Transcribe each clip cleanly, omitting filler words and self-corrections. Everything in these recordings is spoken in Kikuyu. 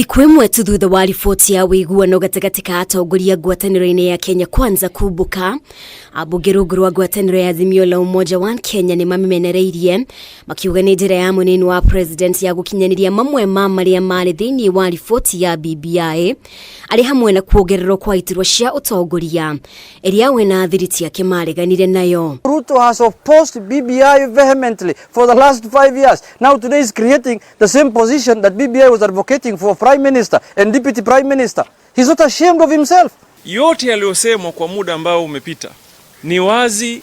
Thikũ ĩmwe tu thutha wa riboti ya ũiguano gatagatĩ ka atongoria ngwatanĩro-inĩ ya Kenya Kwanza kumbũka, ambunge rungu rwa ngwatanĩro ya Azimio la Umoja One Kenya nĩ mamĩmenereirie makiuga nĩ njĩra ya mũnini wa president ya gũkinyanĩria mamwe ma marĩa marĩ thĩinĩ wa riboti ya BBI arĩ hamwe na kuongererwo kwa iturwa cia ũtongoria ĩrĩa we na thiriti yake mareganire nayo. Ruto has opposed BBI vehemently for the last 5 years. Now today is creating the same position that BBI was advocating for, Prime Minister and Deputy Prime Minister. He's not ashamed of himself. Yote yaliyosemwa kwa muda ambao umepita ni wazi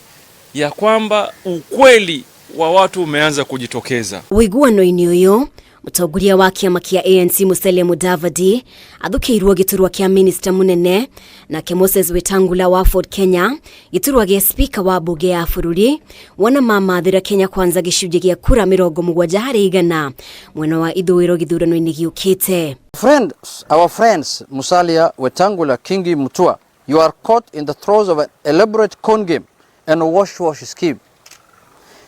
ya kwamba ukweli wa watu umeanza kujitokeza. Ũiguano-inĩ ũyũ, mũtongoria wa kĩama kĩa ANC Musalia Mudavadi athukĩirwo gĩturwa kĩa minista mũnene, nake Moses Wetangula wa Ford Kenya gĩturwa gĩa spika wa mbunge ya bũrũri, wona mamathĩra Kenya Kwanza gĩcunjĩ gĩa kura 70% mwena wa ithũĩro gĩthurano-inĩ gĩũkĩte. Friends, our friends, Musalia, Wetangula, Kingi, Mutua, you are caught in the throes of an elaborate con game and a wash-wash scheme.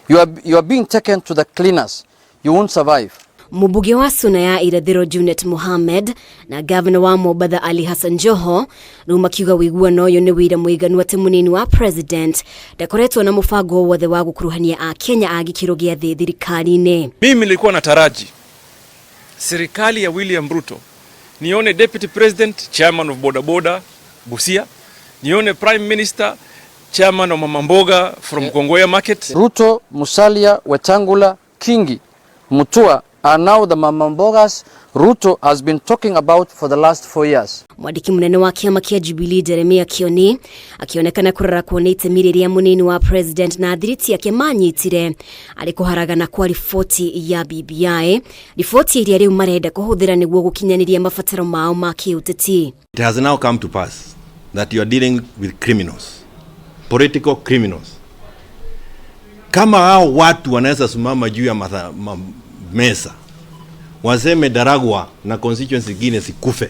You are being taken to the cleaners. You won't survive. Mũmbunge wa Suna ya Irathĩro Junet Mohamed na gavana wa Mombatha Ali Hassan Joho rĩu makiuga ũiguano ũyũ nĩ wĩira mũiganu atĩ mũnini wa president ndakoretwo na mũbango wothe wa gũkuruhania Akenya a gĩkĩro gĩa thĩ thirikari-inĩ. Mimi nilikuwa nataraji serikali ya William Ruto nione deputy president chairman of boda boda Busia, nione prime minister chairman of mama mboga from Kongowea market. Ruto, Musalia, Wetangula, Kingi, Mutua are now the mama mbogas Ruto has been talking about for the last 4 years. Mwandĩki mũnene wa kĩama kĩa Jubilee Jeremiah Kioni akĩonekana kũrarakwo nĩ itemi rĩrĩa mũnini wa president na thiriti yake manyitire arĩ kũharagana kwa riboti ya BBI, riboti ĩrĩa rĩu marenda kũhũthĩra nĩguo gũkinyanĩria mabataro mao ma kĩũteti. It has now come to pass that you are dealing with criminals, political criminals. Kama hao watu wanaweza simama juu ya meza waseme Ndaragwa na constituency zingine zikufe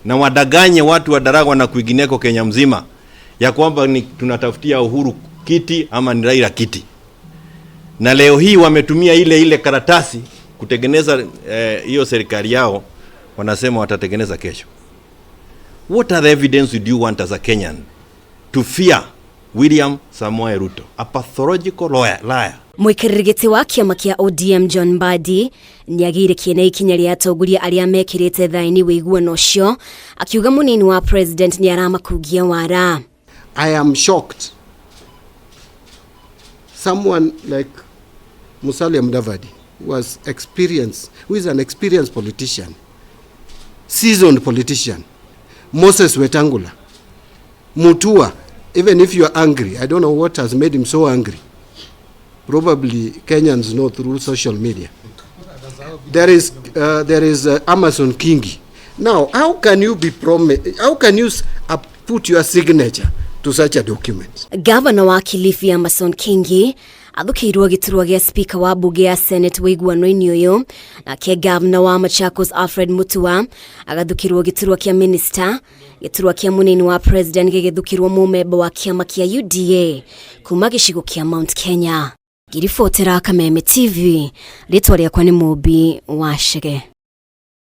na wadanganye watu wa Ndaragwa na kwingineko Kenya mzima ya kwamba ni tunatafutia Uhuru kiti ama ni Raila kiti, na leo hii wametumia ile ile karatasi kutengeneza hiyo serikali yao, wanasema watatengeneza kesho. What other evidence would you want as a Kenyan to fear William Samoei Ruto, a pathological liar? Mũikarĩri gĩtĩ wa kĩama kĩa ODM John Mbadi nĩagĩire kĩene ikinya rĩa atongoria arĩa mekĩrĩte thaĩni ũiguano ũcio, akiuga mũnini wa president nĩ aramakungia wara. I am shocked. Someone like Musalia Mudavadi, who was experienced, who is an experienced politician, seasoned politician, Moses Wetangula, Mutua, even if you are angry, I don't know what has made him so angry. Probably Kenyans know through social media. There is Amason Kingi. Now, how can you put your signature to such a document? Gavana wa Kilifi Amason Kingi athukĩirwo gĩturwa gĩa spika wa mbunge ya Senate ũiguano-inĩ ũyũ, nake gavana wa Machakos Alfred Mutua agathukĩrwo gĩturwa kĩa minista, gĩturwa kĩa mũnini wa president gĩgĩthukĩrwo mũmemba wa kĩama kĩa UDA kuma gĩcigo kĩa Mount Kenya. Ngiribotera Kameme TV, rĩtwa rĩakwa nĩ Mũmbi wa Chege.